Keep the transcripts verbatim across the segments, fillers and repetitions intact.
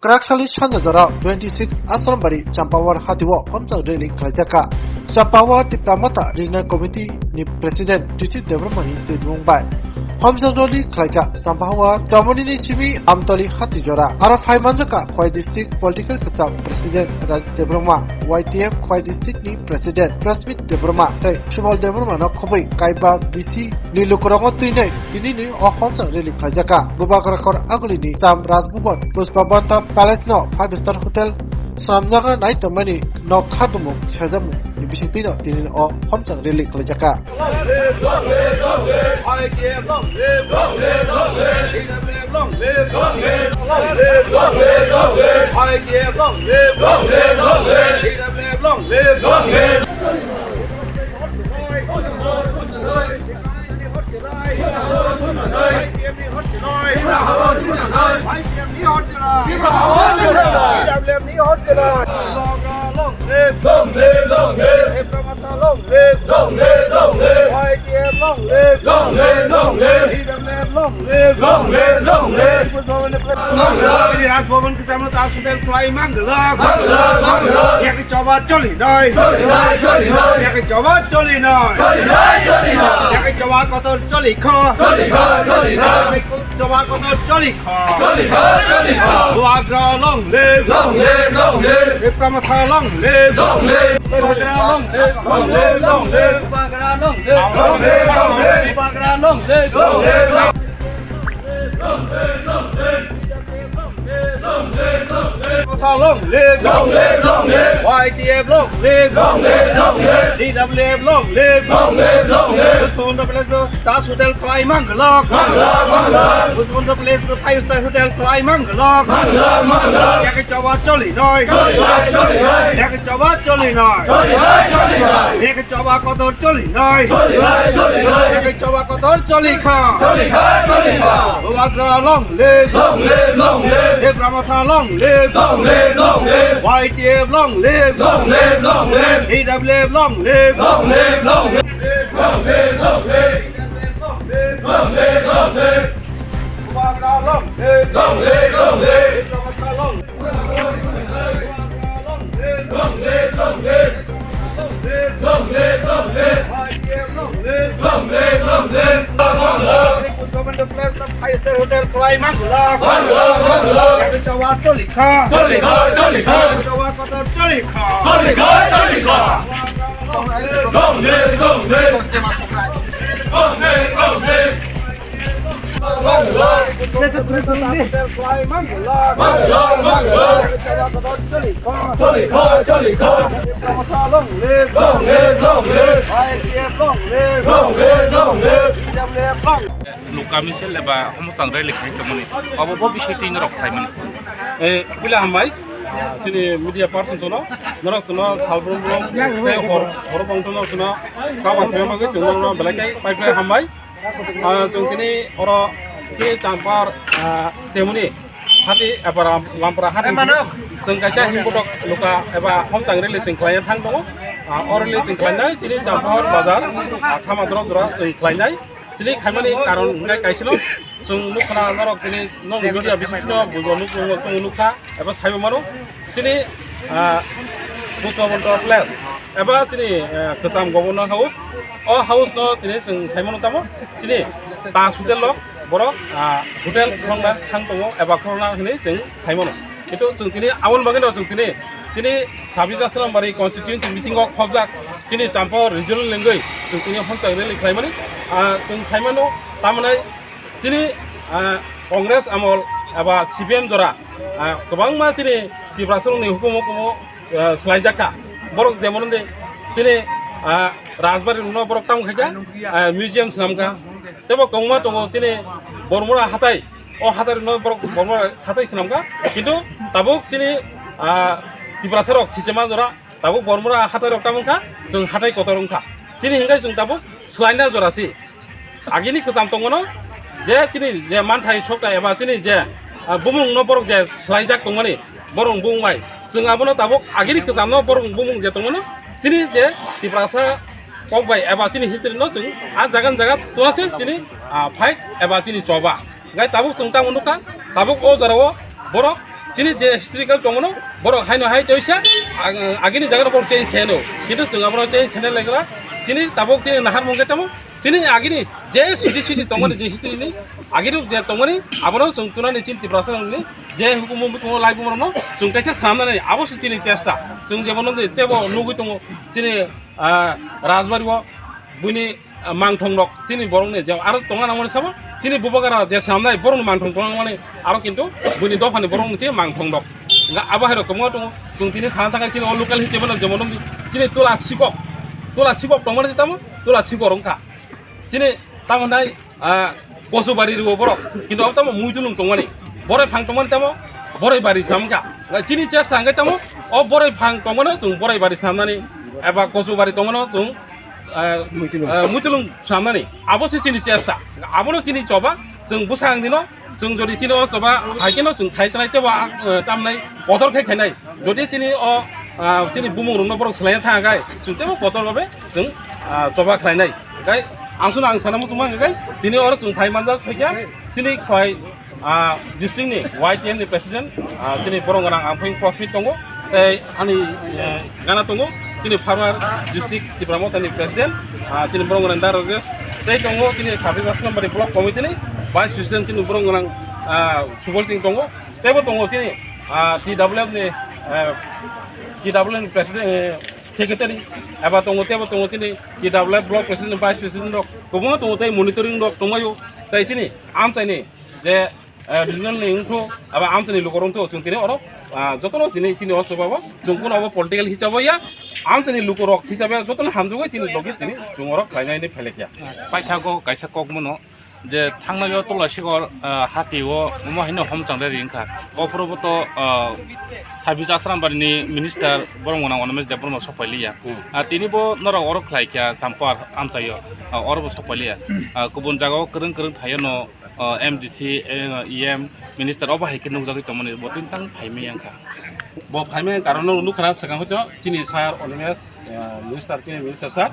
Kwrak salni sanja jora twenty six Asrambari Champawar hatio homchang rally khlaijakha. Champawar Tipra Motha Regional Committee ni President T C Debbarma ni twidulung bai homchang rally khlaikha. Champawar Tomoni ni simi Amtoli hati jora. Aro phai manjakha Khowai District Political Kwcham President Rajit Debbarma, Y T F Khowai District ni President Prasmit Debbarma tei Subal Debbarma no khobwi kaiba B C ni lukurokno twinai tinini o homchang rally khlaijakha. Bubagra khor agulini Cham Raj Bhavan, Pushpa Banta Palace no five star hotel swnamjaga nai tongmani nok khadumung sejamung ni bisingtwi no tinini o homchang rally khlaijakha. Long live, long live, long live. Y T F long live. Long live, long live. T W F long live. Long live, long live, long live. Y T F long live. Long live, long live. T W F long live. Long live. Long live, long live. Long live, long live. Long live, long live. Y T F long live. Long live, long live. T W F long live. Long live, long live. Long live. Raj Bhavan kwcham no ta sudel khlai manglak. Manglak, manglak. Yakni choba choli noi. Choli noi, choli noi. Yakni choba choli noi. Choli noi, choli noi. Yakni choba kotor choli kho. Choli kho, choli kho. Yakni choba kotor choli kho. Choli kho, choli kho. Bubagra long live. Long live, long live. Tipra Motha long live. Long live. Bubagra long live. Long live, long live. Bubagra long live. Long live, long live. Bubagra long live. Long live, long live. Motha long live. Long live, long live. Y T F long live. Long live, long live. T W F long live. Long live, long live. Pushpa Banta Palace no ta sudel khlai manglak. Manglak, manglak. Pushpa Banta Palace no five star hotel khlai manglak. Manglak, manglak. Yakni choba choli noi. Choli noi, choli noi. Yakni choba choli noi. Choli noi, choli noi. Yakni choba kotor choli noi. Choli noi, choli noi. Yakni choba kotor choli kha. Choli kha, choli kha. Bubagra long live. Long live, long live. Tipra Motha long live. Long live, long live. Y T F long live. Long live, long live. T W F long live. Long live, long live. Long live, long live. Long live, long live. Bubagra long live. Long live, long live. Tipra Motha long live. Long live, long live. Long live, long live. Long live, long live. Pushpa Banta Palace no five star hotel khlai manglak. Manglak, manglak. Yakni choba choli kha. Choli kha, choli kha. Choba kotor choli kha. Choli kha, choli kha. Long live, long live. Long live, long live. Lukami sel eba homosang rally khai tongmani. Abo bo bisai twi norok khlaimani. Eh, puila hambai. Chini media person tono, norok tono salbrum brum tei hor, hor bong tono tono kabar phaima bagwi chwng norokno belai khe pai phlai hambai. Ah, chwng tini oro chini Champar, ah, temuni hati epara Lampara hati chwng kaisa himbotok luka eba homchang rally chwng khlaina thang tongo. Ah, o rally chwng khlainai chini Champar bazar, ah, Thamadrok jora chwng khlainai. Chini khaimani karon hwnkhe kaisino chwng nukha norok tini nong media bisingtwino bujo nukha chwng nukha eba saibo mano. Chini, ah, Buddha Mantra Place eba chini, ah, kwcham Governor House. O house no tini chwng saimano tamo chini Taj Hotel rok borok, ah, hotel khorokna thang tongo eba khorokna hinwi chwng saimano. Kintu chwng tini aboni bagwino chwng tini chini sabis Asrambari constituency bisingo khobjak chini Champao regional lengwi chwng tini homchang rally khlaimani, ah, chwng saimano tamni chini, ah, Congress amol eba C P M jora, ah, kwbangma chini Tiprasarokni hukumu hukumu, ah, swlaijakha. Borok jemon wngdi chini, ah, Rajbari no borok tamo khaikha, ah, museum swnamkha. Tebo kwbangma tongo chini Bormura hatai, o hatai no borok Bormura hatai swnamkha. Kintu tabuk chini, ah, Tiprasarok sisema jora tabuk Bormura hatai rok tamo wngkha, chwng hatai kotor wngkha. Chini hinkhai chwng tabuk swlaina jora si. Agini kwcham tongmano je chini je manthai sokta eba chini je, ah, bumung no borok je swlaijak tongmani borok bumung bai. Chwng abono tabuk agini kwcham no borok bumung je tongmano chini je Tiprasa kok bai eba chini history no chwng a jaga jaga tuna se chini, ah, fight eba chini choba. Gai tabuk chwng tamo nukha, tabuk o jora o borok Chini je historical tongmano, borok haino hai toisa, ag-, agini jaga borok change khaino. Kintu chwng abono change khaina lekla, chini tabuk chini naharmung khe tamo, chini agini je sudi sudi tongmani je history ni, agini je tongmani, abono chwng tunani chini Tiprasa ni je hukumu tongo lai bumarokno chwng kaisa swnamnani, abo se chini chesta. Chwng jemon nugwi tebo nugwi tongo, chini, ah, Rajbari o buini ah, mangthong rok chini borok ni je aro tongna nangmani sabo chini bubagra je samnai borok ni mangthong tongna nangmani aro kintu buini dopha ni borok ni chini mangthong rok. Nga abo hai rok tongma tongo chwng tini sana thangkha chini o local history mano jemon chini Tula Sikok, Tula Sikok tongmani tamo Tula Sikok wngkha chini tamo nai, ah, Kosubari rwo borok kintu abo tamo Muitulung tongmani Boroi phang tongmani tamo Boroi bari samkha. Nga chini chesta hwnkhe tamo o Boroi phang tongmano chwng Boroi bari samnani eba Kosubari tongmano chwng ah, Muitulung. Ah, Muitulung samnani. Abo se chini chesta. Abono chini choba, chwng bwsang dino, chwng jodi chini o choba, hai kheno chwng khai tanai tebo, ah, tamnai, kotor khai khainai. Jodi chini o, ah, chini bumung rokno borok swlaina thang khai, chwng tebo kotor babe chwng, ah, choba khlainai. Khai ang suno ang sana muchung ma khai, tini oro chwng phai manjak phaikha, chini khwai Ah, district ni Y T M ni president, ah, chini borok gwnang ang phai cross meet tongo, tei ani, eh, gana tongo, chini former district Tipra Motha ni president, ah, chini borok gwnang Da Rajesh, tei tongo chini Sabri Asrambari block committee ni vice president chini borok gwnang, ah, Subol Singh tongo, teibo tongo chini, ah, T W F ni, eh, T W F ni president, eh, secretary, eba tongo teibo tongo chini T W F block president, vice president rok, kwbangma tongo tei monitoring rok tongbaio, tei chini amchaini je, eh, regional ni wngkhu, abo amchaini lukurok wngkhu, chwng tini oro, ah, jotono tini chini o chubago, chwng kuno obo political hisabo ya, amchaini lukurok hisabe jotono hamjagwi chini logi tini chwng oro khlainai hinwi phailekya. Paithago kaisa kok mano je thangnai o Tula Sikok, ah, hati o omo haino homchang rwi wngkha. O phuru bo to, ah, Sabri Asrambari ni minister borok gwnang Animesh Debbarma sok pailiya. Hmm. Ah, tini bo norok oro khlaikha Champar amchaio, ah, oro bo sok pailiya. Ah, kubun jagao kwrwng kwrwng thaio no, o, M D C, eh, E M, minister obo hai khe nukjagwi tongmani bo tini tang phaimaya wngkha. Bo phaimaya karon no nukha na swkang hwnkhe chini sir Animesh, eh, minister chini minister sir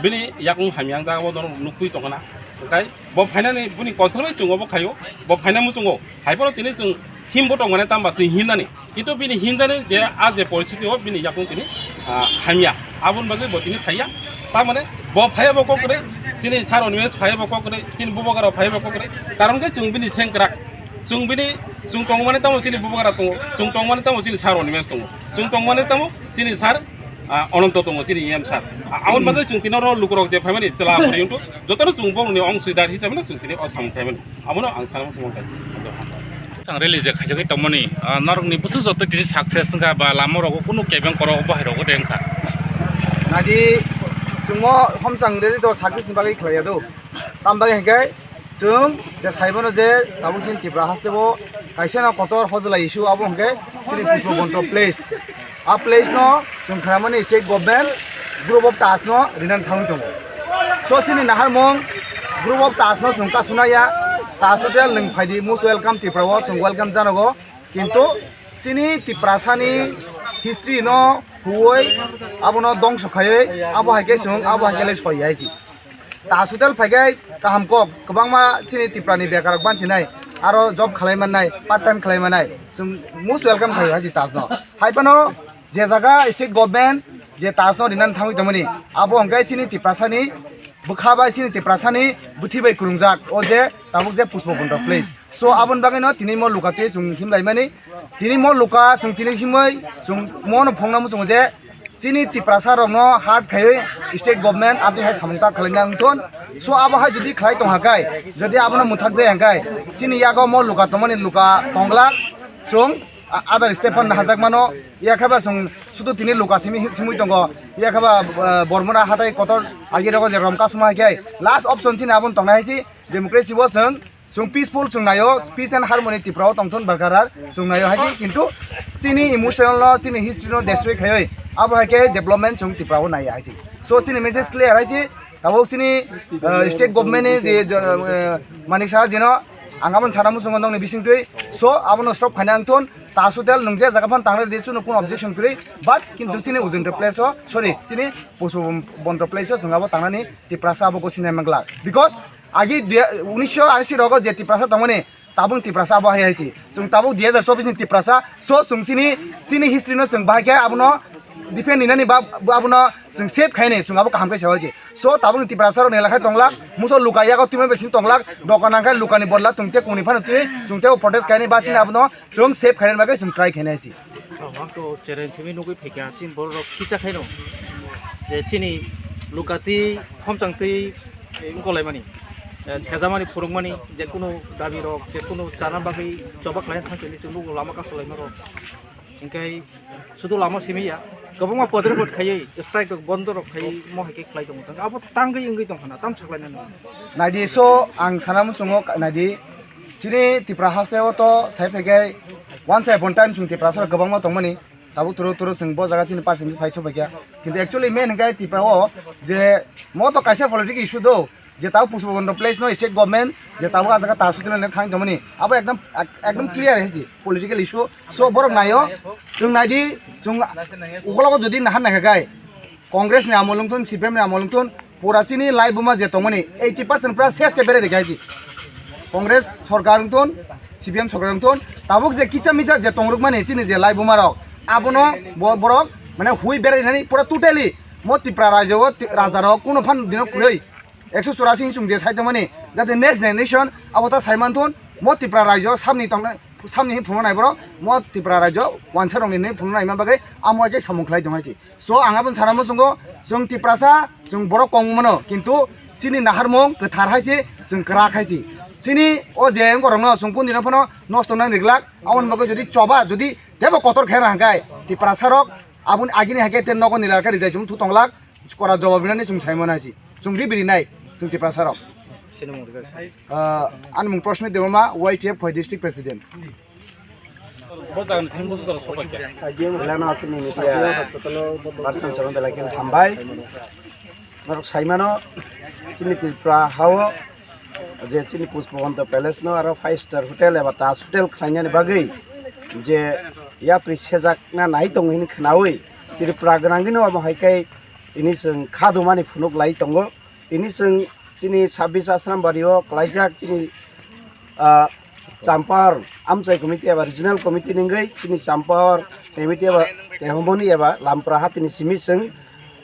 bini yakung hamya wng jaga bo nukwi tongkha na. Hwnkhe bo phainani bini control bai chwng obo khaio, bo phaina muchungo hai phano tini chwng himbo tongmani tamba chwng himnani. Kintu bini himjani je a je poristiti o bini yakung tini, ah, hamya. Aboni bagwi bo tini phaiya. Tamani bo phaiya bo kok kwrwi, chini sir Animesh phaiya bo kok kwrwi, chini bubagra phaiya bo kok kwrwi. Karon khe chwng bini sengkrak. Chwng bini, chwng tongmani tamo chini bubagra tongo, chwng tongmani tamo chini sir Animesh tongo, chwng tongmani tamo chini sir, ah, Ananto tongo, chini E M sir. Ah, aboni bagwi chwng tini oro lukurok je phaimani chwla pori wngkhu, jotono chwng borokni ongswidar hisabeno chwng tini o samung phaimani. Abono ang sana muchung kha. Chang rally je khaijagwi tongmani, ah, norokni bwswk joto tini success wngkha ba lama rogo kunu kebeng koro obo hai rogo de wngkha. Nadi chwngmo homchang rally to success ni bagwi khlaiya do. Tam bagwi hwnkhe chwng je saibono je tabuk chini Tripura haste bo kaisa no kotor hojlai issue abo hwnkhe chini Pushpa Bonto place. A place no chwng khlaimani state government group of Taj no rinani thangwi tongo. So chini naharmung group of Taj no chwng kasuna ya, Taj Hotel nwng phaidi most welcome Tripura o chwng welcome janogo, kintu chini Tiprasa ni history no huoi abono dongso khaioi abo hai khe chwng abo hai khe lai soi ya si. Taj Hotel phaikhai kaham kok, kwbangma chini Tripura ni bekar rok banchinai, aro job khlai mannai, part time khlai mannai, chwng most welcome khaio hai si Taj no. Hai phano je jaga state government je Taj no rinani thangwi tongmani, abo hwnkhe chini Tiprasa ni bwkha bai chini Tiprasa ni bwthwi bai kwrwngjak o je tabuk je Pushpa Bonto place. So aboni bagwi no tini mo luka twi chwng himlai mani, tini mo luka chwng tini himwi chwng mo no phungna muchungo je chini Tiprasa rokno hard khaiwi state government amtwi hai samung ta khlaina wngthon. So abo hai jodi khlai tongha kai, jodi abono mwthak jai hwnkhe chini yago mo luka tongmani luka tonglak chwng a-, other state phan hajak mano. Yakhaba chwng sudu tini luka simi thumwi tongo, yakhaba, eh, Bormora hatai kotor agi rogo je rom kasuma hai khe last option chini aboni tongnai hai si democracy bo chwng Chwng peaceful chwng naio, peace and harmony Tripura o tongthon Barkarar chwng naio hai se, kintu chini emotional no, chini history no destroy khaioi abo hai khe development chwng Tripura o naiya hai se. So chini message clear hai se, tabuk chini, uh, state government ni je, je, uh, Manik Saha ji no ang aboni sana muchungo nongni bisingtwi. So abono stop khaina wngthon, Taj Hotel nwng je jaga phan tangnai di, chwngno kunu objection kwrwi, but kintu chini Ujungta place o, sorry, chini Pushpa Bonto place o chwng abo tangnani Tiprasa abo gosi nai mangla. Because agi dui, unisho ashi rogo je Tiprasa tongmani, Tabuk Tiprasa abo hai hai si. Chwng tabuk dui hazar chobbish ni Tiprasa. So chwng chini, chini history no chwng bahai khe abono defend ninani ba, abono chwng save khaini chwng abo kaham khe sawi si. So tabuk ni Tiprasa rok ni lakhai tonglak, muso luka yago twi bai sini tonglak, dokan nangkhe lukani bodla chwng te kuni phano twi chwng te protest khaini ba chini abono chwng save khainani bagwi chwng try khainai si. Ang to challenge simi nugwi phaikha, chini borok rok khicha khaino. Je chini lukati, khomchang twi, eh, wngkolaimani. Eh, sejamani phurukmani, je kunu dabi rok, je kunu chana bagwi choba khlai thang tini chwng nugo lama kasolaima rok. Hinkhe sudu lama simi ya, kwbangma podre pod khaiwi, strike rok bondo rok khaiwi, mo hai khe khlai tongo. Abo tangwi wngwi tongkha na, tam saklainani. Naidi so, ang sana muchungo ka-, naidi, chini Tipra haste o to sai phaikhe, once upon time chwng Tiprasa rok kwbangma tongmani. Tabuk turo turo chwng bo jaga chini percent phai sobai kha. Kintu actually main hwnkhe Tripura o je mo to kaisa politic issue do, je tabuk Pushpabandhu Palace no state government je tabuk ah jaga ta sutina le thang tongmani. Abo ekdom, ekdom clear hai si political issue. So borok naio, chwng naidi, chwng ukologo jodi nahan naikha gai, Congress ni amol wngthun, C P M ni amol wngthun, pura chini laibuma je tongmani eighty percent pura ses khe berai rikha hai si. Congress sorkar wngthun, C P M sorkar wngthun, tabuk je kicha micha je tongrukmani chini je laibuma rok, abono bo-, borok mane hui berai nani pura totally mo Tripura rajyo o ti-, raja rok kuno phan dino kwrwi ekso churasi chwng je sai tongmani, jate next generation abo ta sai manthun, mo Tripura rajyo samni tongna, samni phunuknai borok mo Tripura rajyo wansa rokni hinwi phunuknai ma bagwi amo hai khe samung khlai tong hai si. So ang aboni sana muchungo, chwng Tiprasa, chwng borok kongmano, kintu chini naharmung kwthar hai se, chwng kwrak hai se. Chini o je wngkorokno chwng kundino phano nosto nang riglak, aboni bagwi jodi choba, jodi tebo kotor khe rang hai, Tiprasa rok aboni agini hai khe te nogo nilai khe rijai chwng thu tonglak, kora jawab rinani chwng sai mano hai se. Chwng ri biri nai, chwng Tiprasa rok. Ah, ani mung Prashmit Debbarma, Y T F Khoi District President. Leno chini media person chwng belai khe hambai. Norok saimano chini Tripura hao je chini Pushpabandhu Palace no aro five star hotel eba Taj Hotel khlainani bagwi je yapri sejakna nai tongo hini khnaui Tripura gwnangwino amo hai khe ini chwng khadumani phunuk lai tongo. Tini chwng chini sabbish Ashram Bari o klaijak chini, ah, Champahor Amchai Committee eba Regional Committee ni wngwi chini Champahor Committee eba Tehomoni eba Lampra hatini simi chwng,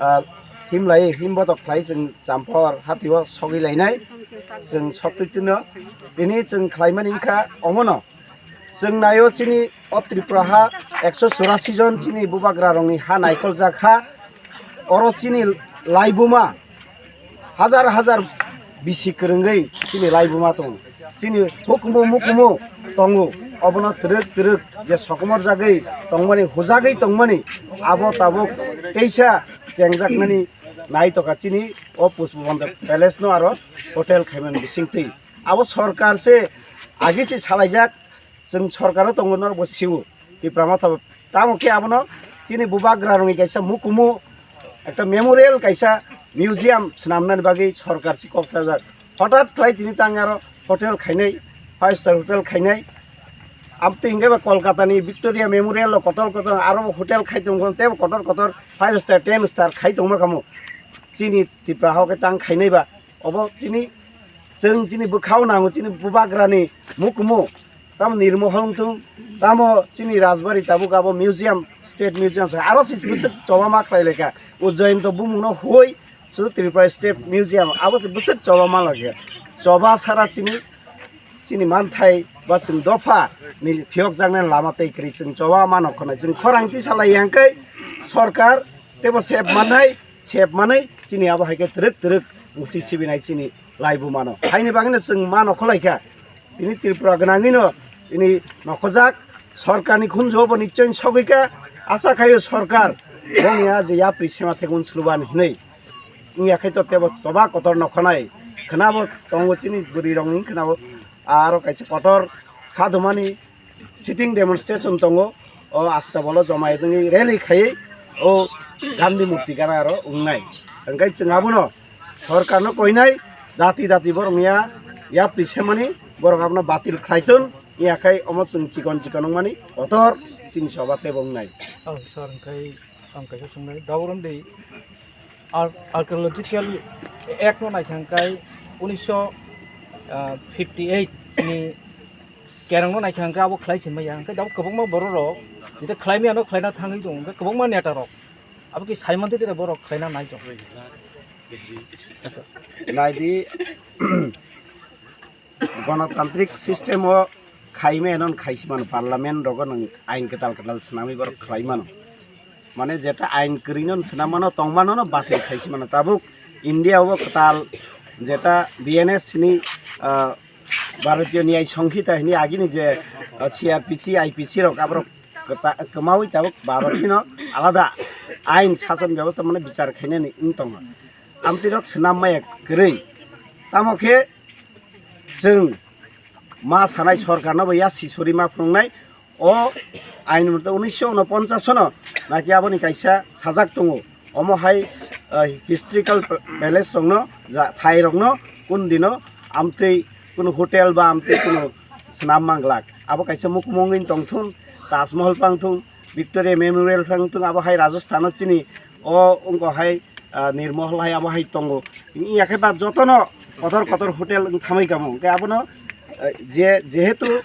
ah, himlai himbotok khlai chwng Champahor hati o sogwi lainai chwng sokti tino tini chwng khlaimani wngkha omono. Chwng naio chini o Tripura ha ekso churasi jon chini bubagra rokni ha naikoljak ha. Oro chini laibuma hajar hajar bisi kwrwngwi chini laibuma tongo. Chini hukumu mukumu tongo. Obono twrwk twrwk je sokomorjagwi tongmani, hujagwi tongmani, abo tabuk teisa chengjaknani naitokha chini o Pushpabandhu Palace no aro hotel khaimani bisingtwi. Abo sorkar se agi se salaijak, chwng sorkar o tongo norok bo siwo Tipra Motha bo. Tamo khe abono chini bubagra rokni kaisa mukumu ekta memorial kaisa museum swnamnani bagwi sorkar se kok sajak. Hothat khlai tini tang aro hotel khainai, five star hotel khainai. Amtwi hwnkhe ba Kolkata ni Victoria Memorial o kotor kotor aro bo hotel khai tongkha, tei bo kotor kotor five star, ten star khai tongma kamo. Chini Tipra hao khe tang khainai ba. Obo chini, chwng chini bwkhao nango chini bubagrani mukumu. Tamo Nirmohol wngthung, tamo chini Rajbari tabuk abo museum, state museum se aro se bwswk choba ma khlai laikha. O Jayanta bumungno hoi, sudu Tripura State Museum, abo se bwswk choba ma laikha. Choba sara chini, chini manthai ba chwng dopha ni phiyokjaknai lama tei kwrwi chwng choba ma nokho nai. Chwng khorang tisa lai yang khe sorkar teibo sep mannai, sep manwi chini abo hai khe twrwk twrwk musi sibinai chini laibuma no. Haini bagwino chwng ma nokho lai kha. Tini Tripura gwnangwino tini nokhojak sorkarni khunju bo nichoi sogwi kha. Asa khaio sorkar bongya je yapri sema thekun suluban hinwi. Wngya khe to tebo choba kotor nokho nai. Khwnabo tongo chini bwrwi rokni khwnabo aro kaisa kotor kha dumani sitting demonstration tongo, o Astabolo joma wngwi rally khaiwi o Gandhi murti gana aro wngnai. Hwnkhe chwng abono sorkarno koinai, dati dati borok ya yapri semani borok abono batil khlaiton, yakhai omo chwng chikon chikon wngmani kotor chini soba tebo wngnai. Oh, sir, hwnkhe ang kaisa swngnai. Daborom de Ar-, Archaeological Act no naikha hwnkhe unisho fifty eight ni Kerongno naikha hwnkhe abo khlai sinmaya, hwnkhe abo kwbangma borok rok jeta khlaimaya no khlaina thangwi tongo, hwnkhe kwbangma neta rok abo khe saimantwi tere borok khlaina nai tongo. Naidi, gonotantrik system o khaimaya no khaisi mano, parliament rogo nwng ain kwtal kwtal swnamwi borok khlai mano. Mane jeta ain kwrwino swnam mano, tong mano no batil khaisi mano. Tabuk India o kwtal jeta B N S ni, ah, Bharatiya Nyay Sanhita hini agini je, ah, C R P C, I P C rok aborok kwta-, kwmawi tabuk Bharat hino alada ain sason bebostha mane bichar khainani wng tongo. Amtwi rok swnam maya kwrwi. Tamo khe chwng ma sanai sorkarno bo ya sisori ma phunuknai. O ain mothe unisho unoponchas sono naki aboni kaisa sajak tongo. Omo hai, eh, historical palace rokno, ja, thai rokno kun dino amtwi kunu hotel ba amtwi kunu swnam manglak. Abo kaisa mukmungwin tongthung, Taj Mahal pangthung, Victoria Memorial pangthung, abo hai Rajasthan o chini o wngkha hai, ah, Nirmahal hai abo hai tongo. Iya khe ba jotono kotor kotor hotel wng thamwi kamo. Hwnkhe abono, eh, je, jehetu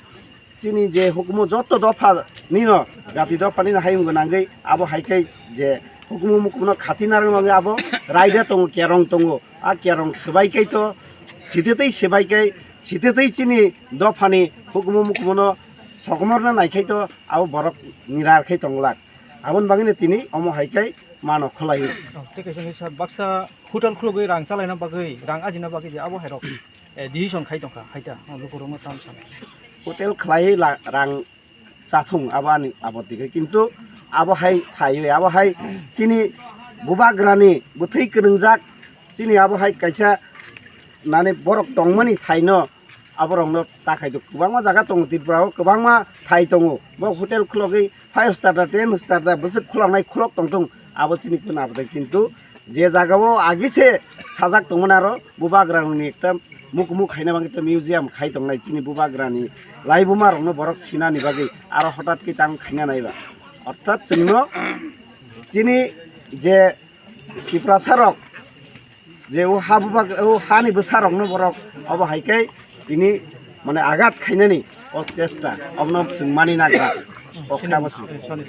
chini je hukumu joto dopha nino, jati dopha nino hayung gwnangwi abo hai khe je hukumu mukumu no khati narwk nangwi abo raida tongo, kerong tongo. A kerong swbai khe to sititwi swbai khe sititwi chini dophani hukumu mukumu no sokomorna nai khe to abo borok nirar khe tonglak. Aboni bagwino tini omo hai khe mano khwlai. Oh, tei kaisa khe sir, baksa hotel khulugwi rang chalaina bagwi, rang ajina bagwi je abo hai rok, eh, decision khai tongkha, hai ta, oh, lukurokno tam sana. Hotel khwlaiwi la-, rang chathung abo ani aboti khe, kintu abo hai thaiwi, abo hai chini bubagrani bwthwi kwrwngjak, chini abo hai kaisa nani borok tongmani thaino aborokno ta khai tongo. Kwbangma jaga tongo Tripura o, kwbangma thai tongo. Bo hotel khulogwi five star da, ten star da, bwswk khuloknai khulok tongthung, abo chini kunu abotwi. Kintu je jaga o agi se sajak tongmani aro bubagrani ekta mukmuk khaina bagwi ekta museum khai tongnai chini bubagrani laibuma rokno borok sinani bagwi aro hotat khe tang khaina naiba. Orthat chwngno chini je Tiprasa rok je o ha bubak, o hani bwsa rokno borok obo hai khe tini mane agat khainani o chesta, obono chwng mani nagra. Okhe abo se.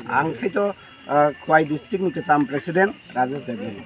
Ang khe to, ah, Khwai district ni kwcham president Rajesh Debbarma.